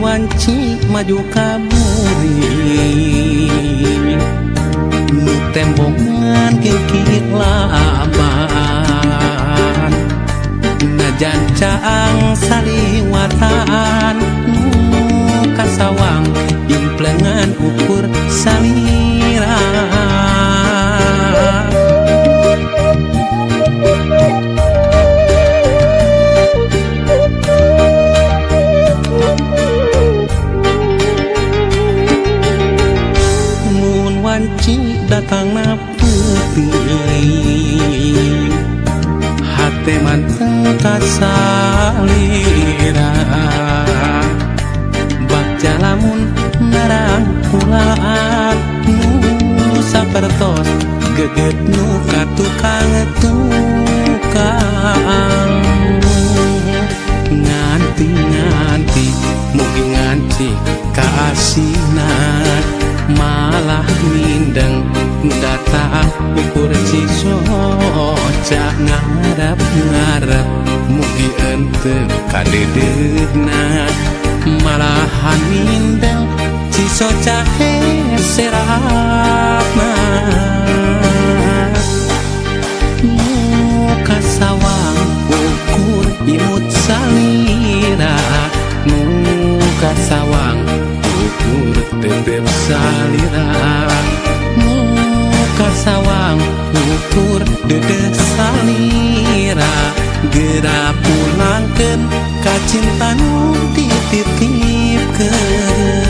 wanci maju ka buri nu tembongan kikir laban najan caang saliwatan nu kasawang implengan ukur salira. Mun wanci datangna peuting hate manteng kasalira bagja lamun narangkulaan nu sapertos geget nu ka tukang tukang nganti-nganti mugi nganti kaasinan malah mindeng nu datang ukur cisoca ngarep-ngarep mugi enteu kadeudeuhna malahan mindeng cisoca heserapna nu kasawang ukur imut salira nu kasawang ukur tetep salira nu kasawang ukur dedeh salira geura pulangkeun ka cinta nu dititipkeun.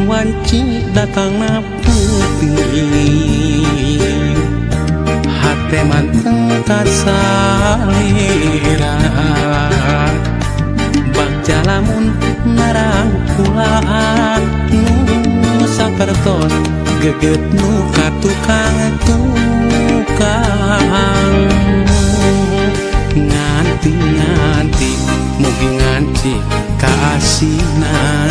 Wanci datangna peuting hate manteng kasalira bagja lamun narangkulaan nu sapertos geget nu ka tukang tukang nganti-nganti mugi nganti kaasinan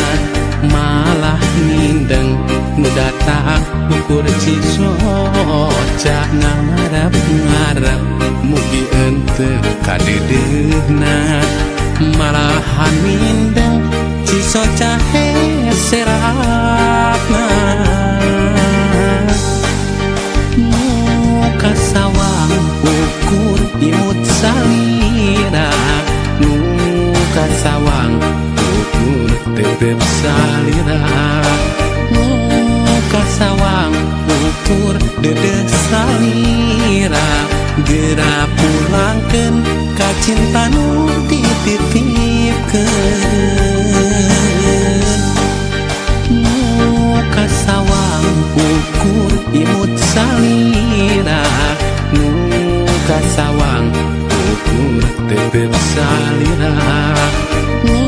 malah mindeng nu datang ukur cisoca ngarep-ngarep mugi enteu kadeudeuhna malahan mindeng cisoca heserapna nu kasawang ukur imut salira nu kasawang ukur tetep salira nu kasawang ukur dedeh salira geura pulangkeun ka cinta nu dititipkeun nu kasawang ukur imut salira nu kasawang ukur tetep salira nu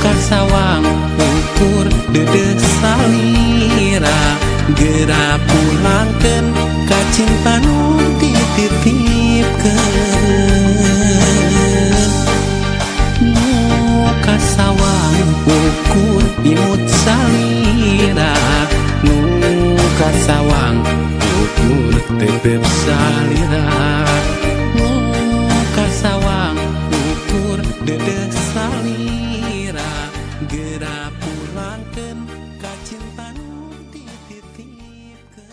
kasawang ukur dedeh salira geura pulangkeun ka cinta nu dititipkeun nu kasawang ukur imut salira nu kasawang ukur tetep salira nu kasawang ukur dedeh salira geura pulangkeun ka cinta nu dititipkeun.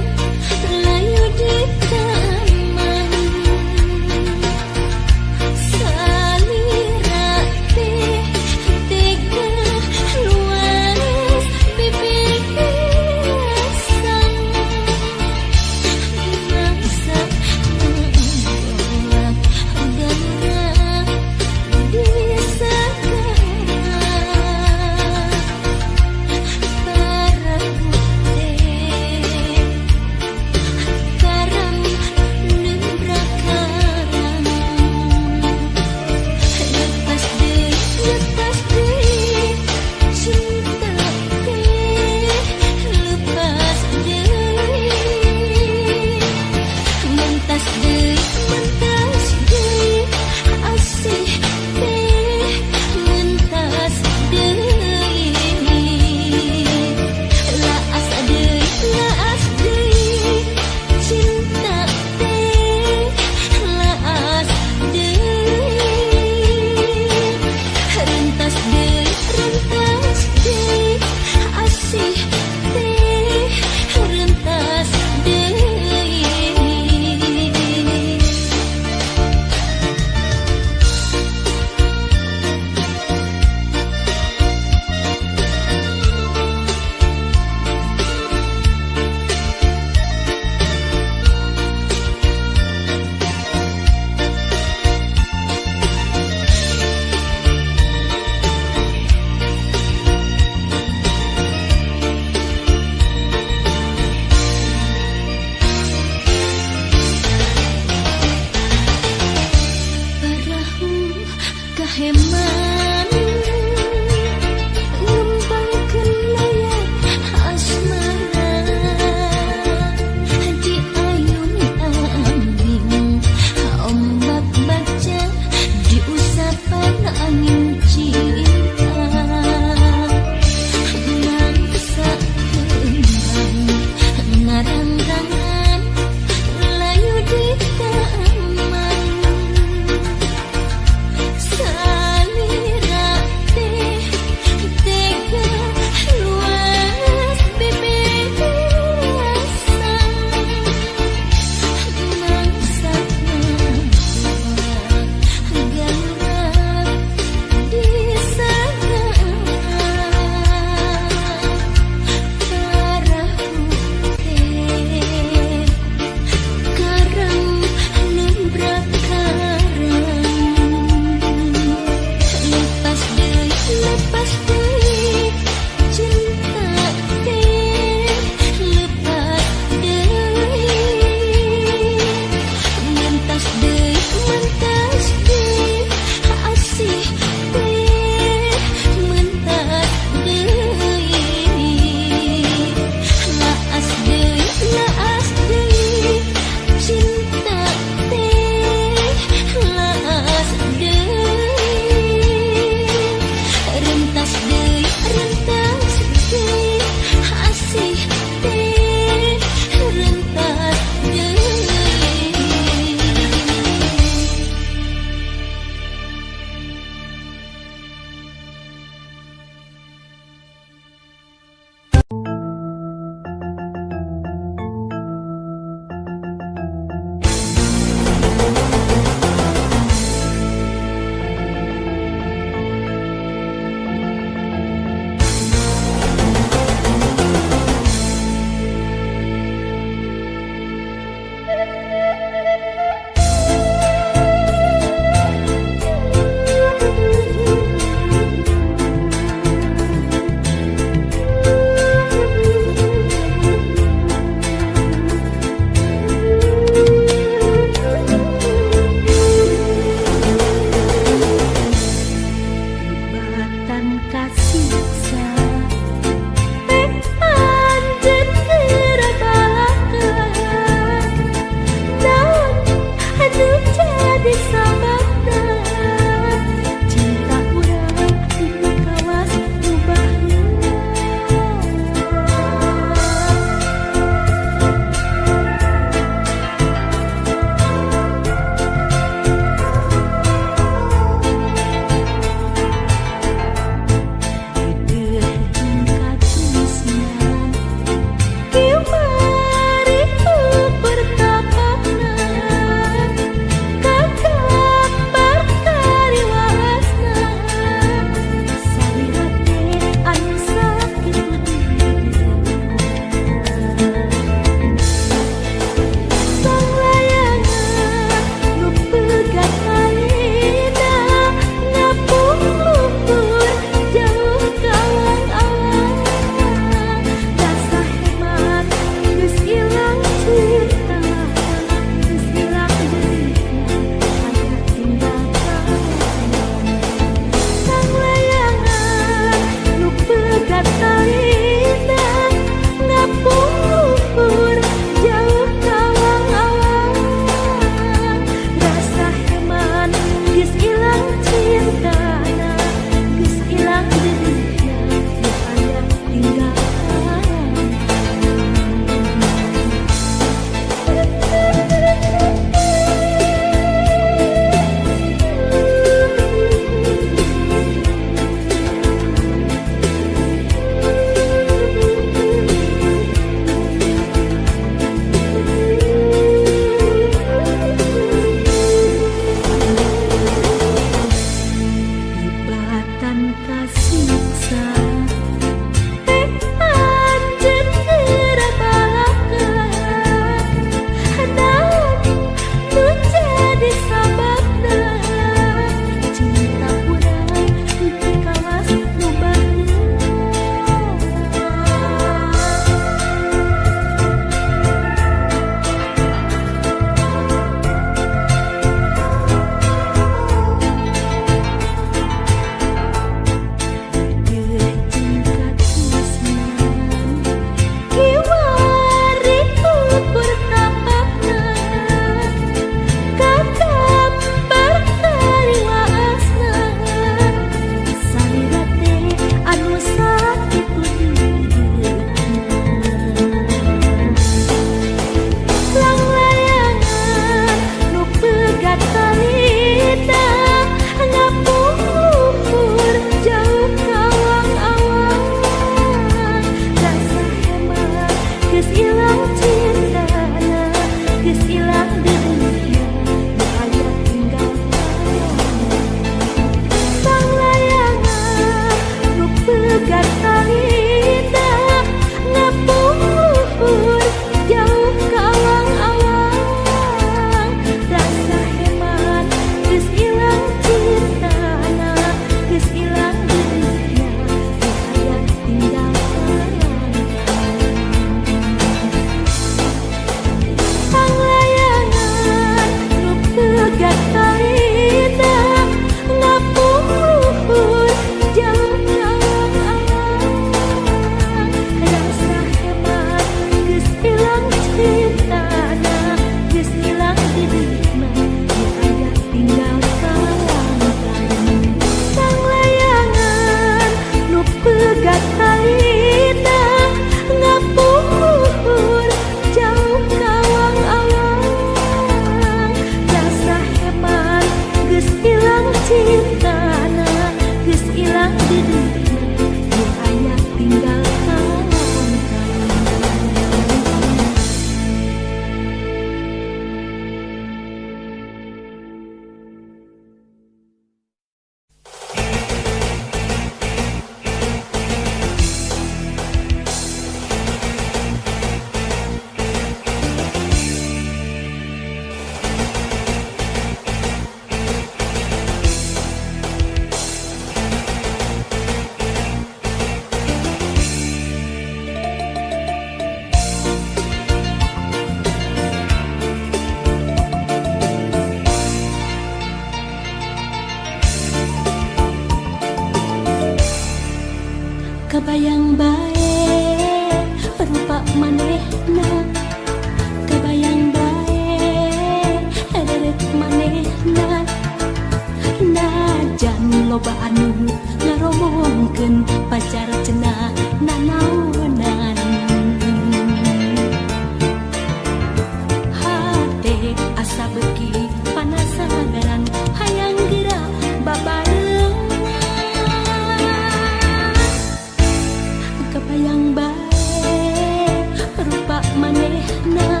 Kabayang bae rupa manehna,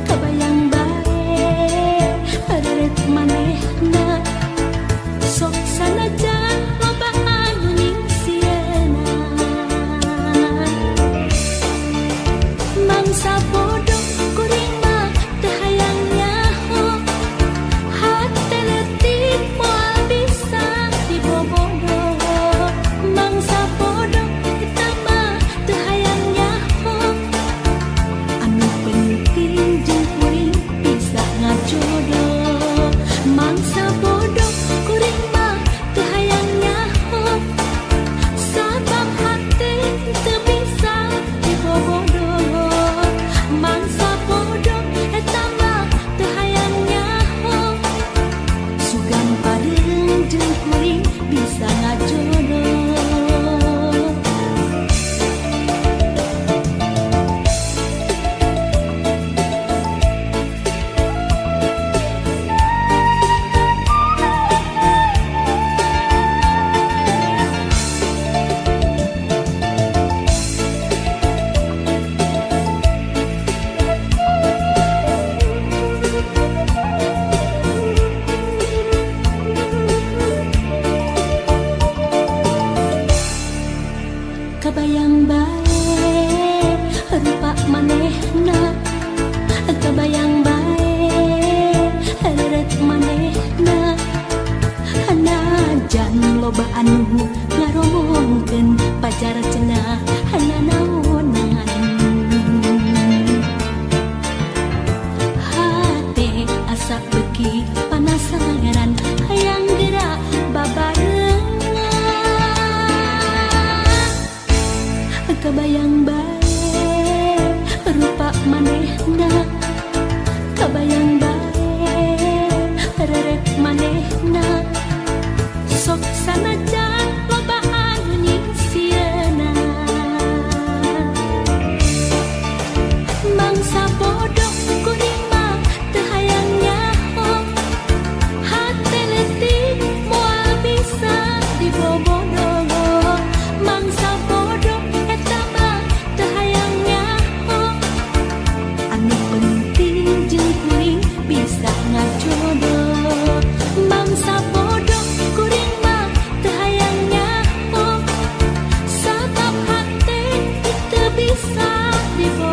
kabayang bae reret manehna, sok sanajan loba anu nyingsieunan. Mangsa bodoh kuring mah teu hayang nyaho, hate leutik moal bisa dibobodo. Mangsa bodoh eta mah teu hayang nyaho, anu penting jeung kuring bisa ngajodo. Mangsa bodoh kuring mah teu hayang nyaho, sabab hate teu bisa dibobodo. Mangsa bodoh eta mah teu hayang nyaho, sugan pareung jeung kuring bisa ngajodo. Kabayang bae rupa manehna, kabayang bae reret manehna, najan loba anu ngaromongkeun pacar cenah nanaonan. Hate asa beuki panasaran hayang geura babarengan. Kabayang bae rupa manehna, kabayang bae reret manehna, sok sanajan loba anu nyingsieunan. Mangsa bodoh kuring mah teu hayang nyaho, hate leutik moal bisa dibobodo. Mangsa bodoh eta mah teu hayang nyaho, anu penting jeung kuring bisa ngajodo. Mangsa bodoh kuring mah teu hayang nyaho, sabab hate teu bisa dibobodo.